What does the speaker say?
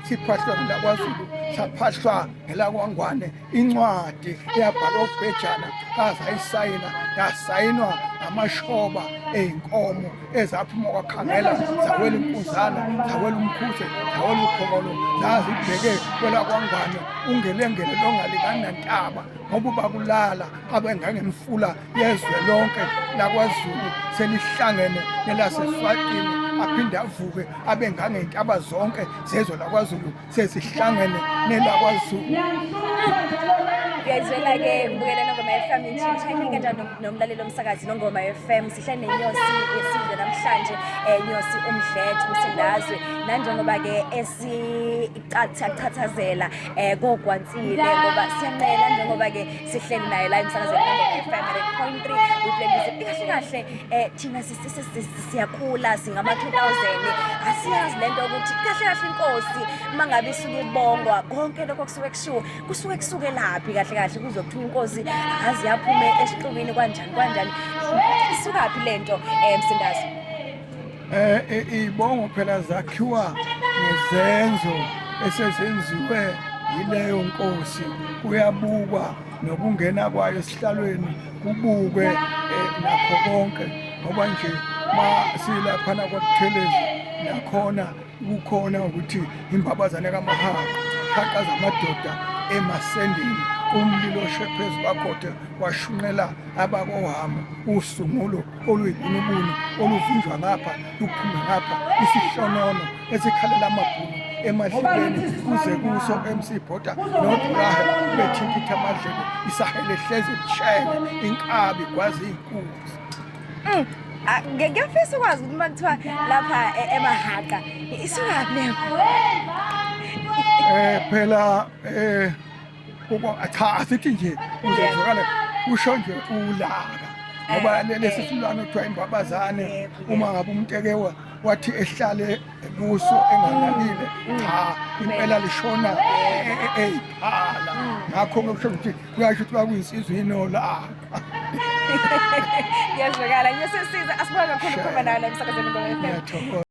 Siphahlwa ngelakwaZulu, saphahlwa ngelakwangwane. Incwadi eyabhalwa uBhejana kazayisayina, yasayinwa ngamashoba ey'nkomo ezaphuma kwakhangela, zawela impunzana, zawela umkhuze, zawela uphongolo, zazibheke kwelakwangwane. Ungelengele longalingani nantaba, ngoba ubakulala abengangemfula yezwe lonke lakwaZulu selihlangene nelaseSwatini, aphinde avuke abe ngangey'ntaba zonke zezwe lakwaZulu sezihlangene nelakwaZulu. Uyayizwela-ke mbukela Nongoma FM ngitshayile kanjani nomlaleli omsakazi Nongoma FM, sihlale nenyosi yesizwe namhlanje, nyosi uMdlethu uMsindazwe, nanjengoba-ke esichathazela kogwansile ngoba siyanqela, njengoba-ke sihleli naye la emsakazweni Nongoma FM 100.3 we play music. Ikahle kahle thina siyakhula singama-2000, asiyazi lento ukuthi kahle kahle inkosi uma ngabe isuke ibongwa, konke lokho kusuke kushiwo kusuke kusukelaphi kahle kahle, kuze kuthiwa inkosi azi yaphume esixukwini kanjani kanjani, isukaphi lento, Msindazi? Ibongo phela zakhiwa ngezenzo esezenziwe yileyo nkosi, kuyabukwa nokungena kwayo esihlalweni, kubukwe nakho konke, ngoba nje ma silaphana kwaButhelezi nakhona kukhona ukuthi imbabazane kaMahaqa haqa zamadoda emasendeni, umlilo oshe phezu kwakhothe washunqela abakohamo, usungulo oluyibunubunu oluvunjwa ngapha luphume ngapha, isihlonono esikhalela amabhunu emadlebeni kuze kuso MC Bhoda noBrahe bethintitha amadlebe, isahele hleze lishayele inkabi gwazi iy'nkunzi. Ngiyafisa ukwazi ukuthi uma kuthiwa lapha emahaqa isukaphi leyo? Phela cha, asithi nje uzozwakala usho nje ulaka, ngoba lesi silwane kuthiwa imbabazane, uma ngabe umuntu eke wathi ehlale kuso enganakile, cha impela lishona eyiphala. Ngakho-ke kusho ukuthi kuyasho ukuthi bakuyinsizwa inolaka. Ngiyazwakala. Ngiyosisiza, asibonge kakhulu ukukhuluma nawe la emsakazweni Ngoma FM. Ngiyathokoza.